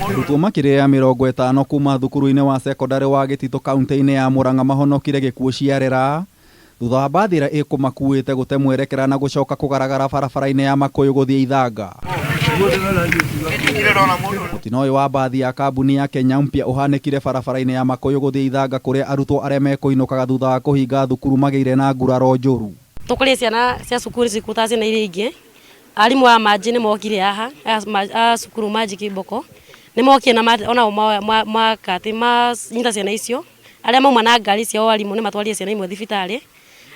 Arutwo makĩria ya 50 kuma thukuru-inĩ wa cekondarĩ wa Gĩtitũ kaunti-inĩ ya Murang'a mahonokire gĩkuũ ciarera thutha wa mbathi ĩrĩa ĩkũmakuĩte gũte mwerekera na gũcoka kũgaragara barabara-inĩ ya Makuyu gũthiĩ Ithanga. Mũtino ũyũ wa mbathi ya kambuni ya Kenya Mpya ũhanĩkire barabara-inĩ ya Makuyu gũthiĩ Ithanga kũrĩa arutwo arĩa mekũinũkaga thutha wa kũhinga thukuru magĩire na nguraro njũru. Tũkũrĩ ciana cia cukuru cikuta ciana iria ingĩ. Arimũ a manji nĩ mokire haha a cukuru manji kiboko nĩ mokire na onao maka atĩ manyita ciana icio. Arĩa mauma na ngari ciao arimũ nĩ matwarire ciana imwe thibitarĩ,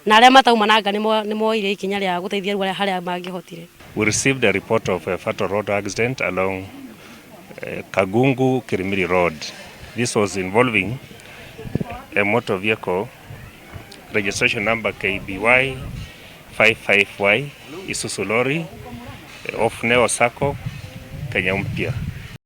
na arĩa matauma na ngari nĩ moire ikinya rĩa gũteithia rĩu harĩa mangĩhotire. We received a report of a fatal road accident along Kagungu Kirimiri Road. This was involving a motor vehicle registration number KBY 55Y Isuzu lorry of Neo Sacco, Kenya Mpya.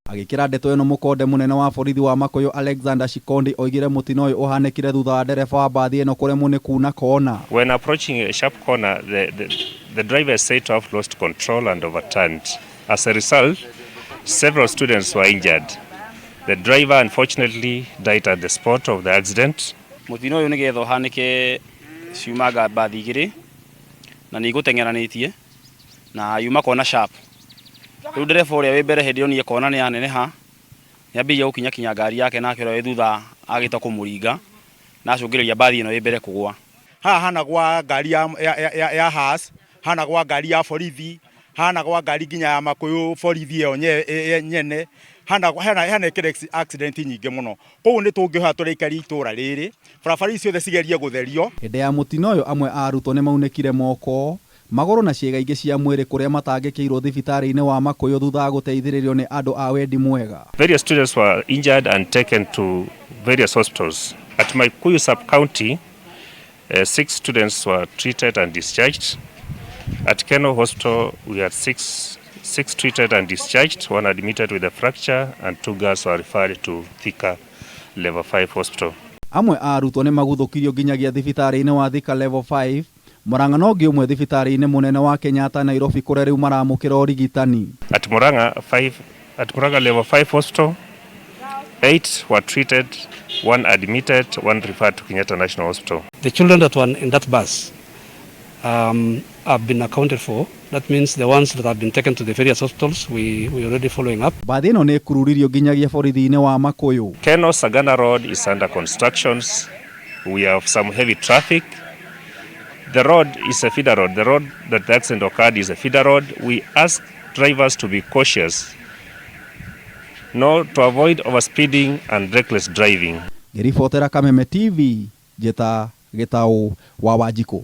Agĩkĩra ndeto ĩno mũkonde mũnene wa borithi wa Makuyu Alexander Shikondi oigire mũtino ũyũ ũhanĩkire thutha wa ndereba wa mbathi ĩno kũremwo nĩ kuna kona. When approaching a sharp corner, the driver is said to have lost control and overturned. As a result, several students were injured. The driver unfortunately died at the spot of the accident. Mũtino ũyũ nĩgetha ũhanĩke ciumaga mbathi igĩrĩ na nĩ igũteng'eranĩtie na yuma kona sharp. Rĩu ndereba ũrĩa wĩ mbere hĩndĩ ĩyo kona nĩ yaneneha nĩambĩrĩria gũkinya kinya ngari yake, nake ũrĩa wĩ thutha agĩta kũmũringa na acũngĩrĩria mbathi ĩno ĩ mbere kũgũa. Haha hana gwa ngari ya Haas, hana gwa ngari ya borithi, hana gwa ngari nginya ya Makuyu borithi ĩyo nyene, hana hana hana accident nyingĩ mũno. Koguo nĩ tũngĩhoya tũrĩ aikari itũra rĩrĩ, barabara ici ciothe cigerie gũtherio. Hĩndĩ ya mũtino ũyũ amwe a arutwo nĩ maunĩkire moko, magũrũ na ciĩga ingĩ cia mwĩrĩ kũrĩa matangĩkĩirwo thibitarĩ-inĩ wa Makuyu thutha wa gũteithĩrĩrio nĩ andũ a wendi mwega. Various students were injured and taken to various hospitals. At Makuyu sub-county, 6 students were treated and discharged. At Keno Hospital, we had six treated and discharged, 1 admitted with a fracture, and 2 girls were referred to Thika Level 5 Hospital. Amwe a arutwo nĩ maguthũkirio nginyagia thibitarĩ-inĩ wa Thika Level 5, Murang'a na ũngĩ ũmwe thibitarĩ-inĩ mũnene wa Kenyatta Nairobi kũrĩa rĩu maramũkĩra ũrigitani. At Murang'a, five, at Murang'a Level 5 Hospital, 8 were treated, 1 admitted, 1 referred to Kenyatta National Hospital. The children that were in that bus have been accounted for. That means the ones that have been taken to the various hospitals, we are already following up. Mbathi ĩno nĩ ĩkururirio nginyagia borithi-inĩ wa Makuyu. Keno Sagana Road is under constructions. We have some heavy traffic. The road is a feeder road. The road that the accident occurred is a feeder road. We ask drivers to be cautious, not to avoid overspeeding and reckless driving. Ngĩribotera Kameme TV, njĩta Gĩtaũ wa Wanjikũ.